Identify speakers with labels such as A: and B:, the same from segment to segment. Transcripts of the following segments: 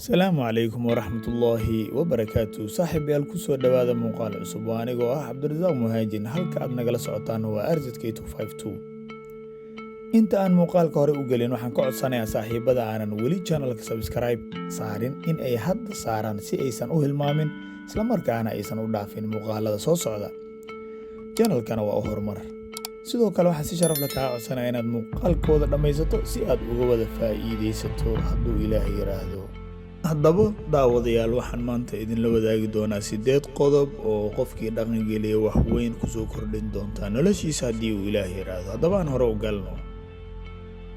A: Asalaamu calaykum waraxmatullaahi wabarakaatu. Saaxiibayaal, kusoo dhowaada muuqaal cusub. Waa anigoo ah Cabdirasaaq Muhaajin. Halka aad nagala socotaan waa RZK. Inta aan muuqaalka hore u gelin, waxaan ka codsanayaa saaxiibada aanan weli channelka subscribe saarin in ay hadda saaraan, si aysan u hilmaamin islamarkaana aysan u dhaafin muuqaalada soo socda. Channelkana waa u horumar. Sidoo kale, waxaan si sharaf leh kaa codsanaya inaad muuqaalkooda dhammaysato, si aad uga wada faa'iidaysato, hadduu Ilaahay yidhaahdo. Haddaba daawadayaal, waxaan maanta idinla wadaagi doonaa 8 qodob oo qofkii dhaqangeliya wax weyn kusoo kordhin doontaa noloshiisa, haddii uu Ilaah yidhaahdo. Haddaba aan hore u galno.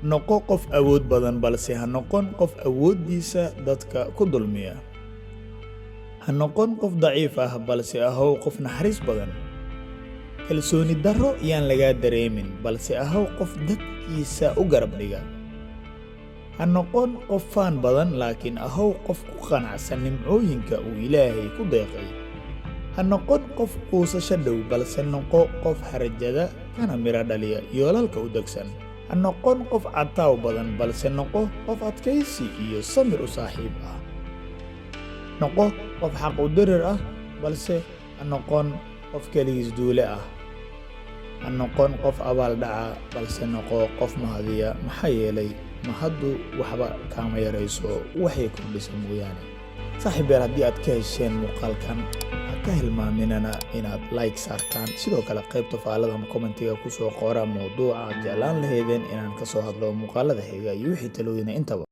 A: Noqo qof awood badan, balse ha noqon qof awooddiisa dadka ku dulmiya. Ha noqon qof daciif ah, balse ahow qof naxariis badan. Kalsooni darro yaan lagaa dareemin, balse ahow qof dadkiisa u garab dhiga. Ha noqon qof faan badan, laakiin ahow qof ku qanacsan nimcooyinka uu Ilaahay ku deeqay. Ha noqon qof quusasho dhow, balse noqo qof harjada kana midho dhaliya yoolalka u degsan. Ha noqon qof cataaw badan, balse noqo qof adkaysi iyo samir u saaxiib ah. Noqo qof xaq u dirir ah, balse ha noqon qof keligiis duule ah. Ha noqon qof abaal dhaca, balse noqo qof mahadiya, maxaa yeelay mahaddu waxba kaama yarayso, waxay kordhisa mooyaane. Saaxiibeer, haddii aad ka hesheen muuqaalkan, ha ka hilmaaminana inaad like saartaan. Sidoo kale, qaybta faallada ama commentiga kusoo qora mowduuca aad jeclaan lahaydeen inaan ka soo hadlo muuqaalada xiga iyo wixii talooyina intaba.